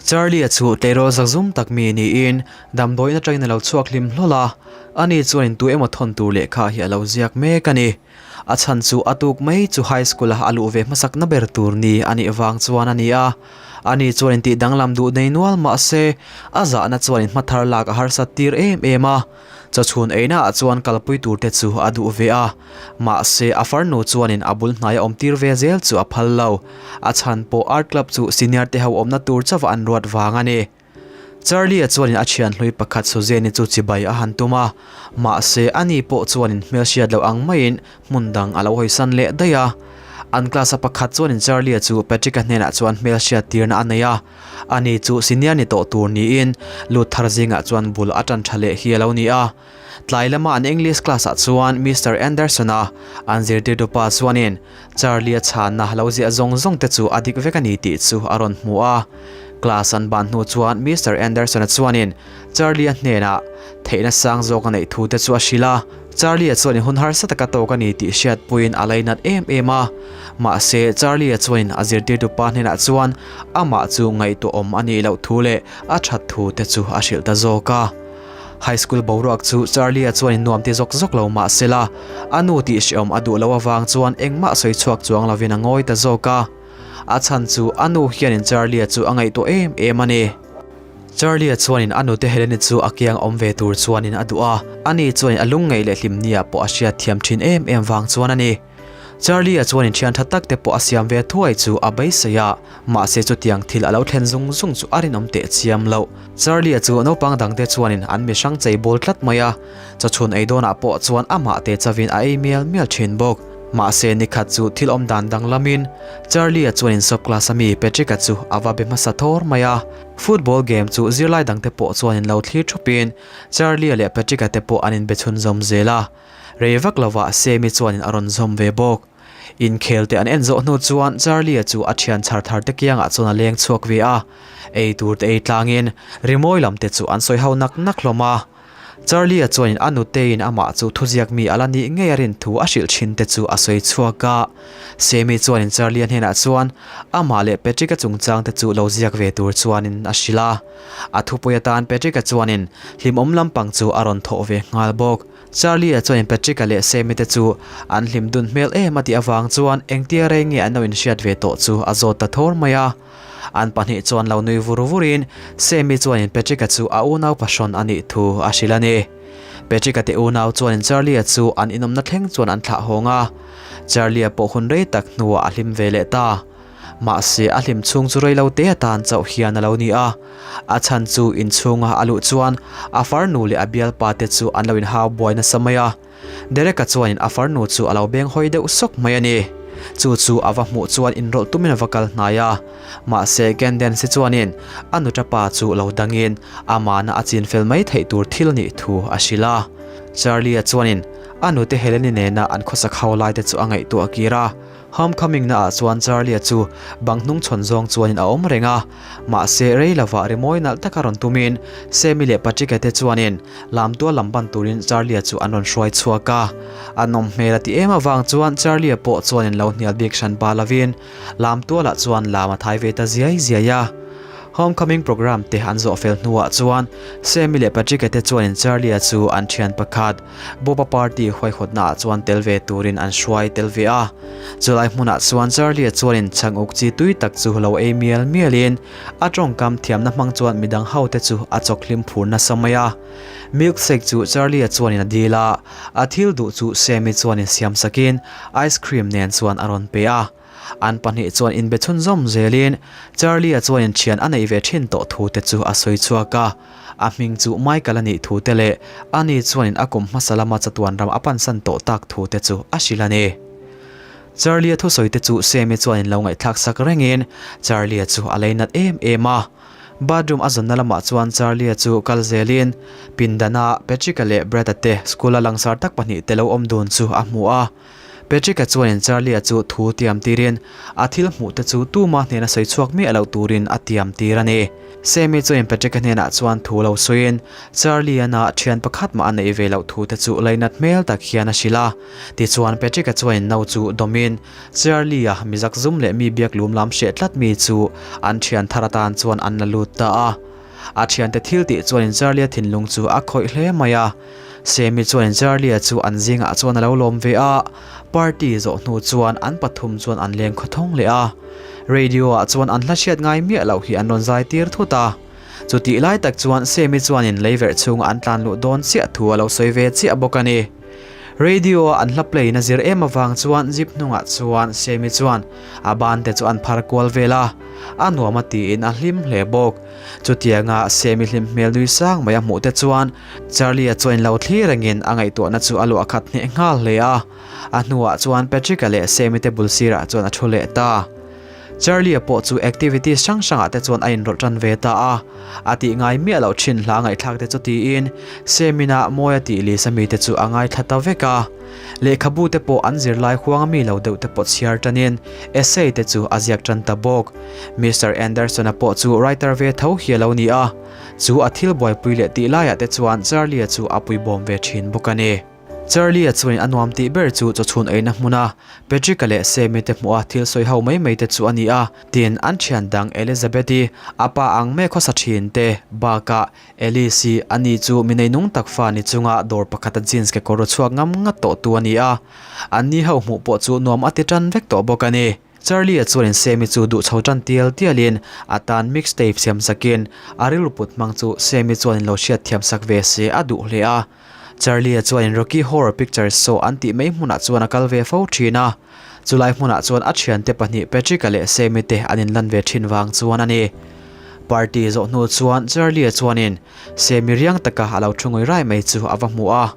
Charlie-a chu tleirawl zakzum tak mi niin damdawiin atangin a lo chhuak hlim hlawl a, ani chuanin tu emaw thawn tur lehkha hi a lo ziak mek a ni. A chhan chu a tuk mai chu high school a a luh ve hmasakna ber tur ni a nih vang chuan a ni a. Ani chuanin tih danglam duh nei nual mah se a zahna chuanin hma thar lak a harsat tir em em a. Chawchhun eina ah chuan kalpui tur te chu a duh ve a, mahse a farnu chuanin a bul hnaia awm tir ve zel chu a phal lo. A chhan pawh art club chu senior te ho awmna tur chauh an ruat vang a ni. Charlie-a chuanin a thian hlui pakhat Suzanne-i chu chibai a han tum a, mahse ani pawh chuanin hmelhriat loh ang maiin hmun dang a lo hawisan leh daih a. An class-a pakhat chuanin Charlie-a chu Patrick-a hnenah chuan hmelhriat tirna a nei a. Ani chu senior ni tawh tur niin lut thar zingah chuan bul a tan tha leh hi a lo ni a. Tlai lama an English class ah chuan Mister Anderson-a an zirtirtu pa chuanin Charlie-a chhanna lo ziah zawng zawng te chu a dik vek a ni tih chu a rawn hmu a. Class an ban hnu chuan Mister Anderson-a chuanin Charlie-a hnenah theihna sang zawk a neih thu te chu a hrilh a. Charlie-a chuanin hun harsa taka tawk a ni tih hriatpuiin a lainat em em a. Mahse, Charlie-a chuanin a zirtirtu pa hnenah chuan amah chu ngaihtuahawm a nih loh thu leh a that thu te chu a hrilh ta zawk a. High school boruak chu Charlie-a chuanin nuam ti zawk zawk lo mah se la, a nu tih hreawm a duh loh avang chuan engmah sawi chhuak chuang lovin a ngawi ta zawk a. A chhan chu a nu hianin Charlie-a chu a ngaihtuah em em a ni. Charlie-a chuanin a nute Helene chu a kiang awm ve tur chuanin a duh a, ani chuanin a lungngaih leh hlimnia pawh a hriat thiam thin em em vang chuan a ni. Charlie-a chuanin thian tha tak te pawh a siam ve thuai chu a beisei a, mahse chutiang thil a lo thlen zung zung chu a rinawm teh chiam loh. Charlie-a chu naupang dangte chuanin an mihrang chei bawl tlat mai a, chawchhun ei dawnah pawh chuan amah te chavin a ei mial mial thin bawk. Mahse nikhat chu thil awm dan danglamin Charlie-a chuanin sub class a mi Patrick-a chu a va be hmasa thawr mai a. Football game chu zirlai dangte pawh chuan in lo thlir thupin Charlie-a leh Patrick-a te pawh an inbe chhunzawm zel a. Rei vak lovah Sammy chuanin a rawn zawm ve bawk. Inkhel te an en zawh hnu chuan Charlie-a chu a thian chhar thar te kiangah chuan a leng chhuak ve a. Ei tur te ei tlangin rimawi lam te chu an sawi ho nak nak hlawm a. Charlie-a chuanin a nuteiin amah chu thuziak mi a la nih ngei a rin thu a hrilh thin te chu a sawi chhuak a. Sammy chuanin Charlie-a hnenah chuan amah leh Patrick-a chungchang te chu lo ziak ve tur chuanin a hrilh a. A thupui atan Patrick-a chuanin hlimawm lampang chu a rawn thawh ve nghal bawk. Charlie-a chuanin Patrick-a leh Sammy te chu an hlim dun hmel em a tih avang chuan engtia rei nge an lo inhriat ve tawh chu a zawt ta thawr mai a. An pahnih chuan lo nui vur vurin Sammy chuanin Patrick-a chu a unau pahrawn a nih thu a hrilh a ni. Patrick-a te unau chuanin Charlie-a chu an inawmna thleng chuan an thlah hawng a. Charlie-a pawh hun rei tak hnuah a hlim ve leh ta. Mahse a hlim chhung chu rei lo te atan chauh hian a lo ni a. A chhan chu inchhunga a luh chuan a farnu leh a bialpa te chu an lo inhau buai nasa mai a. Derek-a chuanin a farnu chu a lo beng hawi deuh sawk mai a ni. Chu chu a va hmuh chuan inrawlh tumin a va kal hnai a. Mahse, Candace-i chuanin a nuṭa pa chu lo dangin amahna a chin fel mai theih tur thil nih thu a hrilh a. Charlie-a chuanin a nute Helen-i nena an khawsak ho laite chu a ngaihtuah kir a. Homecoming na ah chuan Charlie-a chu bang hnung chhawn zawng chuanin a awm reng a, mahse rei lovah rimawi nalh taka rawn tumin Sammy leh Patrick-a te chuanin lamtual lam ban turin Charlie-a chu an rawn hruai chhuak a. A nawm hmel a ti em avang chuan Charlie-a pawh chuanin lo hnial bik hran pa lovin lamtualah chuan lam a thai ve ta ziai ziai a. Homecoming program te an zawh fel hnuah chuan Sammy leh Patrick-a te chuanin Charlie-a chu an thian pakhat Bob-a party huaihawtna ah chuan tel ve turin an hruai tel ve a. Chulai hmunah chuan Charlie-a chuanin chhang uk chi tui tak chu lo ei mial mialin a tawngkam thiamna hmang chuan midang ho te chu a chawk hlim phur nasa mai a. Milkshake chu Charlie-a chuanin a dil a, a thil duh chu Sammy chuanin siam sakin ice cream nen chuan a rawn pe a. An pahnih chuan inbe chhunzawm zelin Charlie-a chuanin thian a neih ve thin tawh thu te chu a sawi chhuak a. A hming chu Michael a nih thu te leh ani chuanin a kum hmasa lama chatuan ram a pansan tawh tak thu te chu a hrilh a ni. Charlie-a thusawi te chu Sammy chuanin lo ngaihthlak sak rengin Charlie-a chu a lei nat em em a. Bathroom a zawnna lamah chuan Charlie-a chu kal zelin pindana Patrick-a leh Brad-a te school-a langsar tak pahnih te lo awm dun chu a hmu a. Patrick-a chuanin Charlie-a chu thu tiam tirin a thil hmuh te chu tuma hnena sawi chhuak miah loh turin a tiam tir a ni. Sammy chuanin Patrick-a hnenah chuan thu lo sawiin Charlie-a na thian pakhat mah a neih ve loh thu te chu lainat hmel tak hian a hrilh a. Tichuan Patrick-a chuanin no chu dawmin Charlie-a mi zakzum leh mi biak lum lam hreh tlat mi chu an thian thar atan chuan an la lut ta a. A thiante thil tih chuanin Charlie-a thinlung chu a khawih hle mai a. Sammy chuanin Charlie-a chu an zingah chuan a lo lawm ve a, party zawh hnu chuan an pathum chuan an leng khawthawng leh a. Radio-ah chuan an hla hriat ngai miah loh hi an rawn zai tir thut a. Chutih lai tak chuan Sammy chuanin leiverh chhunga an tlan luh dawn chiah thu a lo sawi ve chiah bawk a ni. Radio-a an hla play na zir em avang chuan jeep hnungah chuan Sammy chuan a ban te chu an phar kual vel a, a nuam a tiin a hlim hle bawk. Chutianga Sammy hlim hmel nui sang mai a hmuh te chuan Charlie-a chuan lo thlir rengin a ngaihtuahna chu a luah khat hneh nghal hle a. A hnuah chuan Patrick-a leh Sammy te bul sirah chuan a thu leh ta. Charlie-a pawh chu activities hrang hrangah te chuan a inrawlh tan ve ta a, a tih ngai miah loh thin hla ngaihthlak te chu tiin Semin-a mawi a tih Lisa mite chu a ngaithla ta vek a. Lehkhabu te pawh an zirlai huang ami lo deuh te pawh chhiar tanin essay te chu a ziak tan ta bawk. Mister Anderson-a pawh chu writer ve tho hi a lo ni a, chu a thil buaipui leh tih laiah te chuan Charlie-a chu a puibawm ve thin bawk a ni. Charlie-a chuan a nuam tih ber chu chawchhun eina hmuna Patrick-a leh Sammy te hmuha thil sawi ho mai mai te chu a ni a, tin an thian dang Elizabeth-i, a pa ang mek khawsa thin te bakah Alice-i a ni chu mi neinung tak fa ni chunga dawr pakhata jeans kekawr ru chhuak ngam ngat tawh tu a ni a, an ni ho hmuh pawh chu nuam a ti tan vek tawh bawk a ni. Charlie-a chuanin Sammy chu duh chho tan tial tialin a tan mixtape siam sakin a rilru put hmang chu Sammy chuanin lo hriat thiam sak ve se a duh hle a. Charlie-a chuanin Rocky Horror Picture Show an tih mai hmunah chuan a kal ve fo thin a, chulai hmunah chuan a thiante pahnih Patrick-a leh Sammy te an inlan ve thin vang chuan a ni. Party zawh hnu chuan Charlie-a chuanin Sammy riang taka a lo thu ngawi rai mai chu a va hmu a.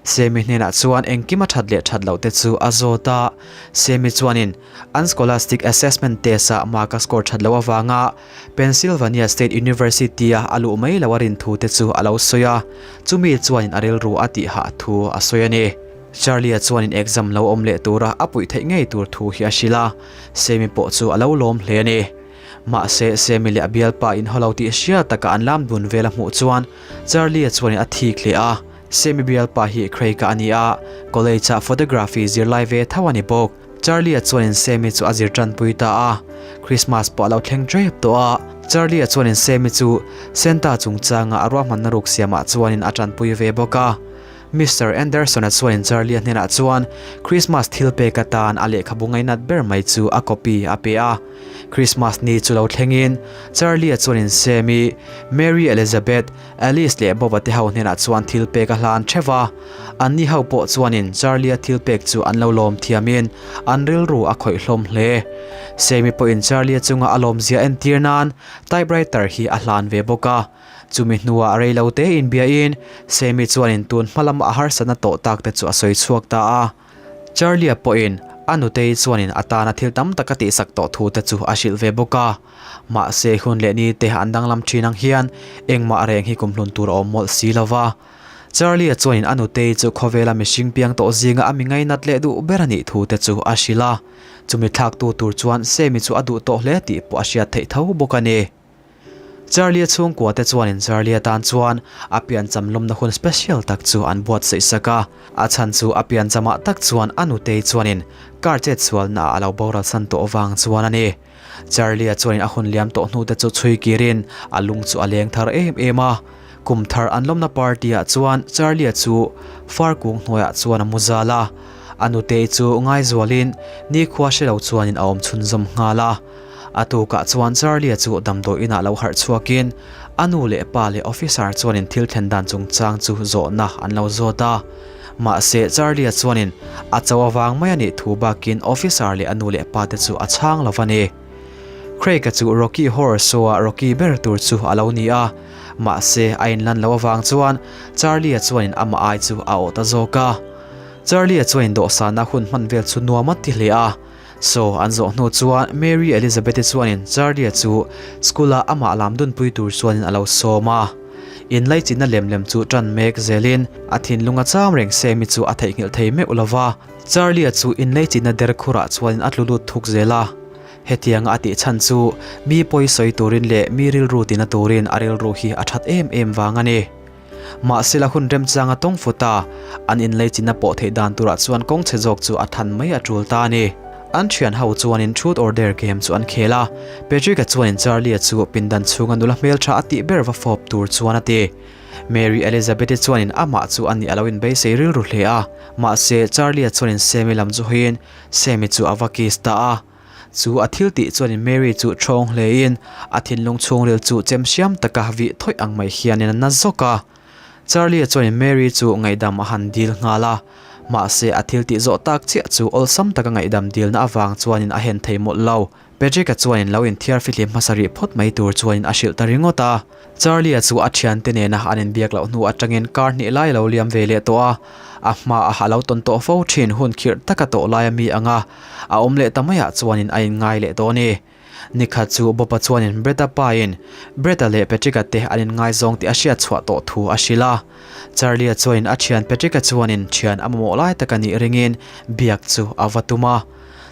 Sammy hnenah chuan engkim a that leh that loh te chu a zawt a, Sammy chuanin an scholastic assessment test-ah mark a score that loh avanga Pennsylvania State University-a a luh mai loh a rin thu te chu a lo sawi a, chumi chuanin a rilru a tih hah thu a sawi a ni. Charlie-a chuanin exam lo awm leh tura a puih theih ngei tur thu hi a hrilh a, Sammy pawh chu a lo lawm hle a ni. Mahse, Sammy leh a bialpa inhaw lo tih hria taka an lam dun vel a hmuh chuan Charlie-a chuanin a thik hle a. Sammy bialpa hi Craig-a a ni a, college-ah photography zirlai ve tho a ni bawk. Charlie-a chuanin Sammy chu a zir tanpui ta a, Christmas pawh a lo thleng tep tawh a. Charlie-a chuanin Sammy chu Santa chungchanga a ruahmanna ruk siamah chuanin a tanpui ve bawk a. Mister Anderson-a chuanin Charlie-a hnenah chuan Christmas thil pek atan a lehkhabu ngainat ber mai chu a copy a pe a. Christmas ni chu lo thlengin Charlie-a chuanin Sammy, Mary Elizabeth, Alice leh Bob-a te ho hnenah chuan thil pek a hlan theuh a, anni ho pawh chuanin Charlie-a thil pek chu an lo lawm thiamin an rilru a khawih hlawm hle. Sammy pawhin Charlie-a chunga a lawmzia entir nan typewriter hi a hlan ve bawk a. Chumi hnuah rei lo te inbiain Sammy chuanin tun hma lama a harsatna tawh tak te chu a sawi chhuak ta a. Charlie-a pawhin a nutei chuanin a tana thil tam tak a tihsak tawh thu te chu a hrilh ve bawk a. Mahse hun leh ni te an danglam thin ang hian engmah reng hi kumhlun tur a awm mawlh si lo va. Charlie-a chuanin a nutei chu khawvela mihring piang tawh zinga a mi ngainat leh duh ber a nih thu te chu a hrilh a. Chumi thlaktu tur chuan Sammy chu a duh tawh hle tih pawh a hriat theih tho bawk a ni. Charlie-a chhungkua te chuanin Charlie-a tan chuan a piancham lawmna hun special tak chu an buatsaih sak a. A chhan chu a pianchamah tak chuan a nutei chuanin car chetsualna ah a lo boral san tawh vang chuan a ni. Charlie-a chuanin a hun liam tawh hnute chu chhui kirin a lung chu a leng thar em em a. Kum thar an lawmna party-ah chuan Charlie-a chu far kung hnuaiah chuan a mu zal a. A nutei chu ngaizualin nikhua hre lo chuanin a awm chhunzawm nghal a. A tukah chuan Charlie-a chu damdawi inah lo harh chhuakin a nu leh pa leh officer chuanin thil thlen dan chungchang chu zawhna an lo zawt a. Mahse Charlie-a chuanin a cho avang mai a nih thu bakin officer leh a nu leh pa te chu a chhang lo va ni. Craig-a chu Rocky Horror Show-a Rocky ber tur chu a lo ni a, mahse a inlan loh avang chuan Charlie-a chuanin amah ai chu a awh ta zawk a. Charlie-a chuanin dawhsana hun hman vel chu nuam a ti hle a. Saw an zawh hnu chuan Mary Elizabeth-i chuanin Charlie-a chu school-a amah lam dunpui tur chuanin a lo sawm a. Inlaichinna lem lem chu ṭan mek zelin a thinlunga cham reng Sammy chu a theihnghilh thei meuh lo va. Charlie-a chu inlaichinna der khurah chuanin a tlu lut thuk zel a. Hetianga a tih chhan chu mi pawi sawi turin leh mi rilru tina turin a rilru hi a that em em vang a ni. Mahsela hun remchanga tawng fut a, an inleichinna pawh theih dan turah chuan kawng chhe zawk chu a than mai a tul ta a ni. An thian ho chuanin Truth or Dare game chu an khel a, Patrick-a chuanin Charlie-a chu pindan chhunga nula hmeltha a tih ber va fawp tur chuan a ti. Mary Elizabeth-i chuanin amah chu a nih a lo inbeisei rilru hle a, mahse Charlie-a chuanin Sammy lam chu hawiin Sammy chu a va kiss ta a. Chu a thil tih chuanin Mary chu ṭhawng hlein a thinlung chhungril chu chem hriam taka vih thawih ang mai hianin a na zawk a. Charlie-a chuanin Mary chu ngaihdam a han dil nghal a, mahse a thil tih zawh tak chiah chu awlsam taka ngaihdam dilna avang chuanin a hen thei mawlh lo. Patrick-a chuanin lo inthiar fihlim hmasa rih phawt mai tur chuanin a hrilh ta ringawt a. Charlie-a chu a thiante nena an inbiak loh hnu atangin kar hnih lai a lo liam ve leh tawh a, a hmaah a lo tawn tawh fo thin hun khirh taka tawh laia mi anga a awm leh ta maiah chuanin a inngai leh tawh a ni. Nikhat chu Bob-a chuanin Brett-a pain Brett-a leh Patrick-a te an inngaizawng tih a hriat chhuah tawh thu a hrilh a. Charlie-a chuanin a thian Patrick-a chuanin thian a mamawh lai tak a nih ringin biak chu a va tum a.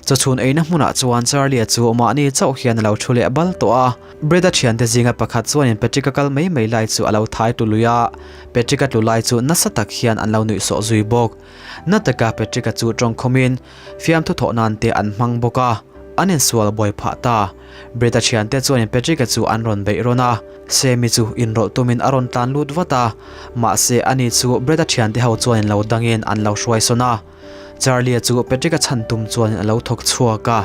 Chawchhun eina hmunah chuan Charlie-a chu mahni chauh hian a lo thu leh bal tawh a. Brett-a thiante zinga pakhat chuanin Patrick-a kal mai mai lai chu a lo thai tlu lui a, Patrick-a tlu lai chu nasa tak hian an lo nuihsawh zui bawk. Na taka Patrick-a chu tawngkhawmin fiamthu thawh nan te an hmang bawk a, an insual buai phah ta. Brett-a thiante chuanin Patrick-a chu an rawn beih rawn a, Sammy chu inrawlh tumin a rawn tlan lut vat a, mahse ani chu Brett-a thiante ho chuanin lo dangin an lo hruaisawn a. Charlie-a chu Patrick-a chhan tum chuan a lo thawk chhuak a,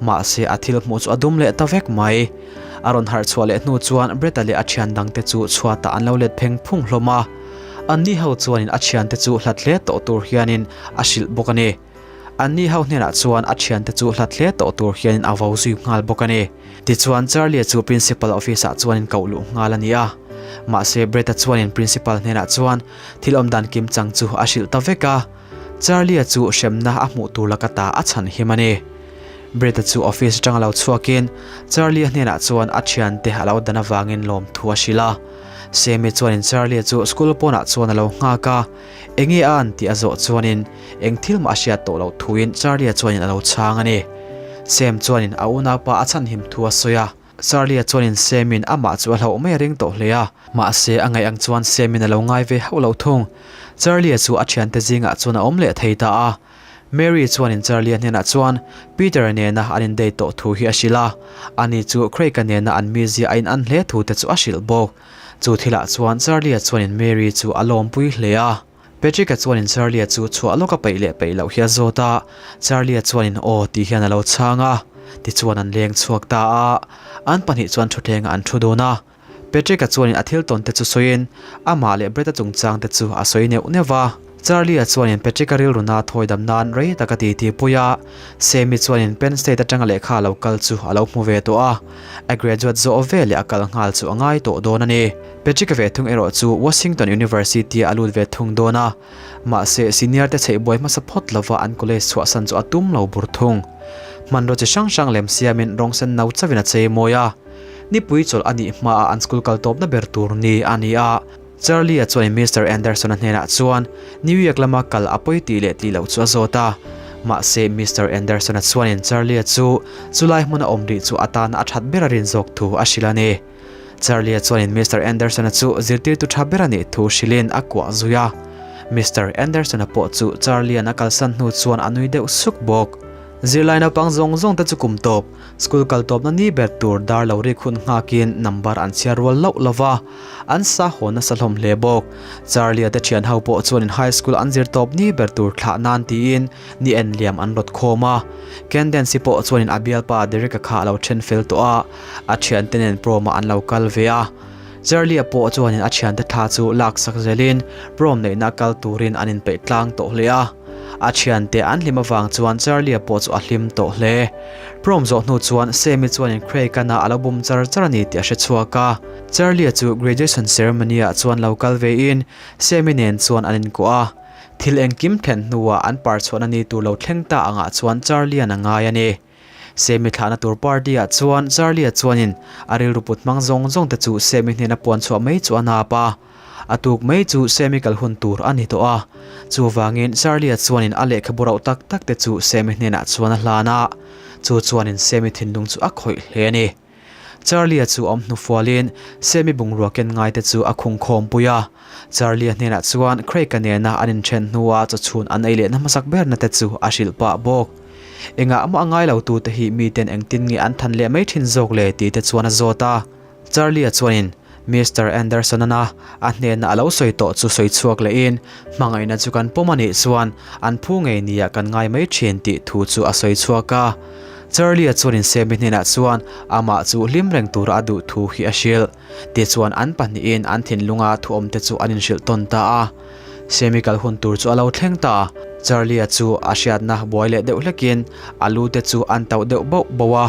mahse a thil hmuh chu a dum leh ta vek mai. A rawn harh chhuah leh hnu chuan Brett-a leh a thian dangte chu chhuatah an lo let pheng phung hlawm a. Anni ho chuanin a thiante chu hlat hle tawh tur hianin a hrilh bawk a ni. Anni ho hnenah chuan a thiante chu hlat hle tawh tur hianin a vo zui nghal bawk a ni. Tichuan Charlie-a chu Principal office-ah chuanin koh luh nghal a ni a. Mahse Brett-a chuanin Principal hnenah chuan thil awm dan kim chang chu a hrilh ta vek a. Charlie-a chu hremna a hmuh tur laka ta a chhan him a ni. Brett-a chu office atanga lo chhuakin Charlie-a hnenah chuan a thiante a lo dan avangin lawmthu a hrilh a. Sammy chuanin Charlie-a chu school pawnah chuan a lo nghak a, enge a an tih a zawh chuanin eng thil mah a hriat tawh loh thuin Charlie-a chuanin a lo chhang a ni. Sam chuanin a unaupa a chhanhim thu a sawi a. Charlie-a chuanin Sam-in amah chu a hlauh mai a ring tawh hle a, mahse a ngaih ang chuan Sam-in a lo ngai ve hauh lo thung. Charlie-a chu a thiante zingah chuan a awm leh thei ta a. Mary chuanin Charlie-a hnenah chuan Peter-a nena an indate tawh thu hi a hrilh a, ani chu Craig-a nena an mizia a inan hle thu te chu a hrilh bawk. Chu thilah chuan Charlie-a chuanin Mary chu a lawmpui hle a. Patrick-a chuanin Charlie-a chu chhuah lawk a peih leh peih loh hi a zawt a, Charlie-a chuanin aw tih hian a lo chhang a, tichuan an leng chhuak ta a, an pahnih chuan thutthlengah an thu dun a. Patrick-a chuanin a thil tawn te chu sawiin amah leh Brett-a chungchang te chu a sawi neuh neuh va. Charlie-a chuanin Patrick-a rilru na thawi dam nan rei tak a titi pui a, Sammy chuanin Penn State atanga lehkha a lo kal chu a lo hmu ve tawh a, a graduate zawh veleh a kal nghal chu a ngai tawh dawn a ni. Patrick-a ve thung erawh chu Washington University-ah a lut ve thung dawn a, mahse senior te chheih buai hmasa phawt lova an college chhuahsan chu a tum lo bur thung. Hmanraw chi hrang hrang lem siamin rawng sen no chauhin a chei mawi a, nipui chawlh a nih hmaah an school kal tawpna ber tur ni a ni a. Charlie-a chuan Mister Anderson-a hnenah chuan New York lama kal a pawi tih leh tih loh chu a zawt a, mahse Mister Anderson-a chuanin Charlie-a chu chulai hmuna awm rih chu atana a that ber a rin zawk thu a hrilh a ni. Charlie-a chuanin Mister Anderson-a chu zirtirtu tha ber a nih thu hrilhin a kuah zui a. Mister Anderson-a pawh chu Charlie-a'n a kalsan hnu chuan a nui deuh suk bawk. Zirlai naupang zawng zawng te chu kum tawp, school kal tawpna ni ber tur dar lo rik hun nghakin number an chhiar rual loh lo va, an sa haw nasa hlawm hle bawk. Charlie-a te thian ho pawh chuanin high school an zir tawp ni ber tur thlah nan tiin ni en liam an rawt khawm a. Candace-i pawh chuanin a bialpa Derek-a kha a lo then fel tawh a, a thiante nen prom-ah an lo kal ve a. Charlie-a pawh chuanin a thiante thla chu laksak zelin prom neihna kal turin an inpeih tlang tawh hle a. A thiante an hlim avang chuan Charlie-a pawh chu a hlim tawh hle. Prom zawh hnu chuan Sammy chuanin Craig-a a lo bum char char a ni tih a hre chhuak a. Charlie-a chu graduation ceremony-ah chuan lo kal vein Sammy nen chuan an inkuah a. Thil engkim thlen hnuah an par chhuahna ni tur lo thleng ta angah chuan Charlie-a'n a ngai a ni. Sammy thlahna tur party ah chuan Charlie-a chuanin a rilru put hmang zawng zawng te chu Sammy hnena puan chhuah mai chu a nap a. A tuk mai chu Sammy kal hun tur a ni tawh a. Chuvangin Charlie-a chuanin a lehkhabu rauh tak tak te chu Sammy hnenah chuan a hlan a. Chu chuanin Sammy thinlung chu a khawih hle a ni. Charlie-a chu awm hnufualin Sammy bungrua ken ngaite chu a khung khawmpui a. Charlie-a hnenah chuan Craig-a nena an inthen hnua chawchhun an ei lehna hmasak berna te chu a hrilh pah bawk. Engah mah a ngai lo tute hi miten engtin nge an than leh mai thin zawk le tih te chuan a zawt a. Charlie-a chuanin Mister Anderson-ana a hnena a lo sawi tawh chu sawi chhuak lehin hmangaihna chu kan pawm a nih chuan an phu ngei nia kan ngai mai thin tih thu chu a sawi chhuak a. Charlie-a chuanin Sammy hnenah chuan amah chu hlim reng tura a duh thu hi a hrilh. Tichuan an pahnihin an thinlunga thuawmte chu an inhrilh tawn ta a. Sammy kal hun tur chu a lo thleng ta. Charlie-a chu a hriatna buai leh deuh hlekin a lu te chu an tauh deuh bauh bauh a.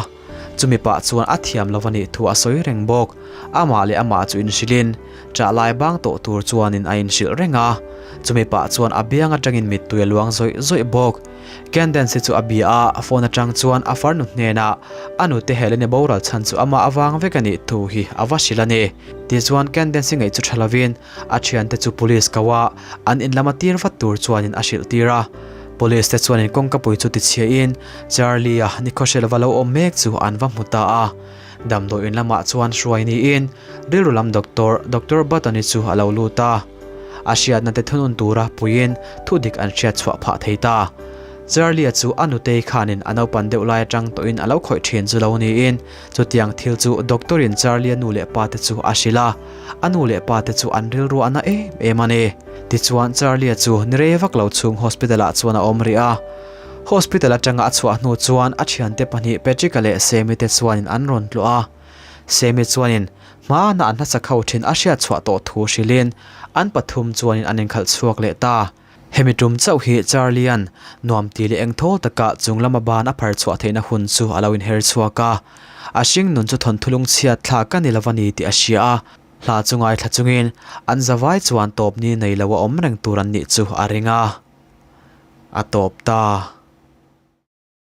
Chumi pah chuan a thiam lo a nih thu a sawi reng bawk. Amah leh amah chu inhrilhin ṭah lai bang tawh tur chuanin a inhrilh reng a. Chumi pah chuan a biang aṭangin mittui a luang zawih zawih bawk. Candace chu a bia a, phone aṭang chuan a farnu hnenah a nute Helene boral chhan chu amah avang vek a nih thu hi a va hrilh a ni. Tichuan Candace ngaih chu ṭha lovin a ṭhiante chu police ko a, an in lama tir vat tur chuanin a hrilh tir a. Police te chuanin kawngkapui chu tichhiahin Charlie-a nikhawhre lova lo awm mek chu an va hmu ta a. Damdawiin lamah chuan hruai niin rilru lam doctor, Doctor Button-i chu a lo lut a. A hriatna te thunun tura puiin thu dik an hriat chhuah phah thei ta. Charlie-a chu a nutei khanin a naupan deuh lai atang tawhin a lo khawih thin chu lo niin chutiang thil chu doctor-in Charlie-a nu leh pa te chu a hrilh a, a nu leh pa te chu an rilru a na em em a ni. Tichuan Charlie-a chu ni rei vak lo chhung hospital-ah chuan a awm rih a. Hospital atanga a chhuah hnu chuan a thiante pahnih Patrick-a leh Sammy te chuanin an rawn tluah a. Sammy chuanin Hmana an hnasak ho thin a hriat chhuah tawh thu hrilhin an pathum chuanin an inkhalh chhuak leh ta. Hemi tum chauh hi Charlie-a'n nuam ti leh eng thawl taka chung lama ban a phar chhuah theihna hun chu a lo inher chhuak a. A hring nun chu thawnthu lungchhiat thlak a ni lo a ni tih a hria a, hla chu ngaithla chungin an zavai chuan tawpni nei lo a awm reng tur an nih chu a ring a. A tawp ta.